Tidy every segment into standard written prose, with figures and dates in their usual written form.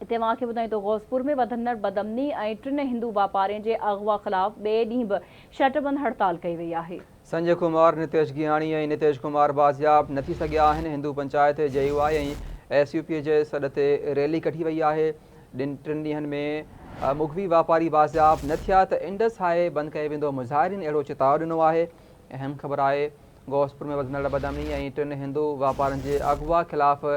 هتي اوهان کي ٻڌايون ته غوثپور ۾ وڌندڙ بدامني ۽ ٽن هندو واپارين جي اغوا خلاف ٻئي ڏينهن به شٽر بند هڙتال ڪئي وئي آهي. سنجي ڪمار، نتيش گيهاڻي ۽ نتيش ڪمار بازياب نه ٿي سگهيا آهن، Hindu Panchayat, J U I ۽ S U P جي سڏ تي ريلي ڪڍي وئي آهي، ڏن ٽن ڏينهن ۾ مغوي واپاري بازياب نه ٿيا ته انڊس هاء وي بند ڪيو ويندو، مظاهرين اهڙو چتاء ڏنو آهي، اهم خبر آهي غوثپور ۾ وڌندڙ بدامني ۽ ٽن هندو واپارين جي اغوا خلاف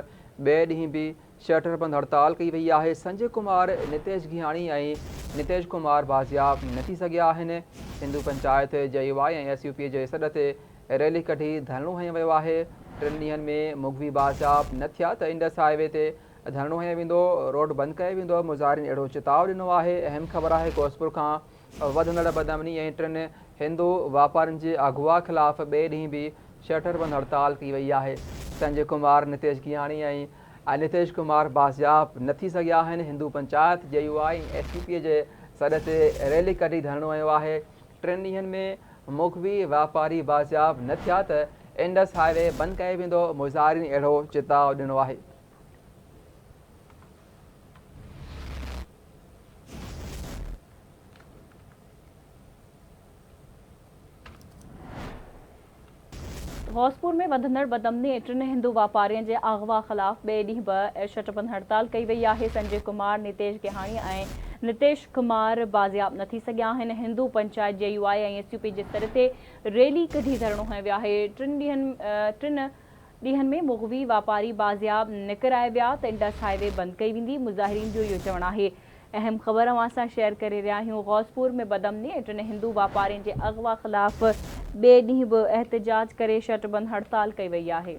ٻئي ڏينهن به شٽر بند هڙتال ڪئي وئي آهي، سنجي ڪمار، نتيش گيهاڻي ۽ نتيش ڪمار بازياب نه ٿي سگهيا آهن، Hindu Panchayat, J U I ۽ S U P جي سڏ تي ريلي ڪڍي ڌرڻو هنيو ويو آهي، ٽن ڏينهن ۾ مغوي بازياب نه ٿيا ته انڊس هاء وي تي ڌرڻو هنيو ويندو، روڊ بند ڪيو ويندو، مظاهرين اهڙو چتاء ڏنو آهي، اهم خبر آهي غوثپور کان وڌندڙ بدامني ۽ ٽن هندو واپارين جي اغوا خلاف ٻئي ڏينهن به شٽر بند هڙتال ڪئي وئي آهي. سنجي ڪمار، نتيش گيهاڻي ۽ نتيش ڪمار بازياب نه ٿي سگهيا آهن. Hindu Panchayat, J U I ۽ S U P جي سڏ تي ريلي ڪڍي ڌرڻو هنيو آهي. ٽن ڏينهن ۾ مغوي واپاري بازياب نه ٿيا ته انڊس هاء وي بند ڪيو ويندو، مظاهرين اهڙو چتاء ڏنو آهي. غوثپور ۾ وڌندڙ بدامني ۽ ٽن هندو واپارين جي اغوا خلاف ٻئي ڏينهن به شٽربند هڙتال ڪئي وئي آهي، سنجي ڪمار، نتيش گيهاڻي ۽ نتيش ڪمار بازياب نه ٿي سگهيا آهن، Hindu Panchayat, J U I ۽ S U P جي سڏ تي ريلي ڪڍي ڌرڻو هنيو ويو آهي، ٽن ڏينهن ٽن ڏينهن ۾ مغوي واپاري بازياب نه ڪرايا ويا ته انڊس هاء وي بند ڪئي ويندي، مظاهرين جو اهو چوڻ آهي. اهم خبر اوهان سان شيئر ڪري رهيا آهيون غوثپور ۾ بدامني ۽ ٽن هندو واپارين جي اغوا خلاف ٻئي ڏينهن به احتجاج ڪري شٽ بند هڙتال ڪئي وئي آهي.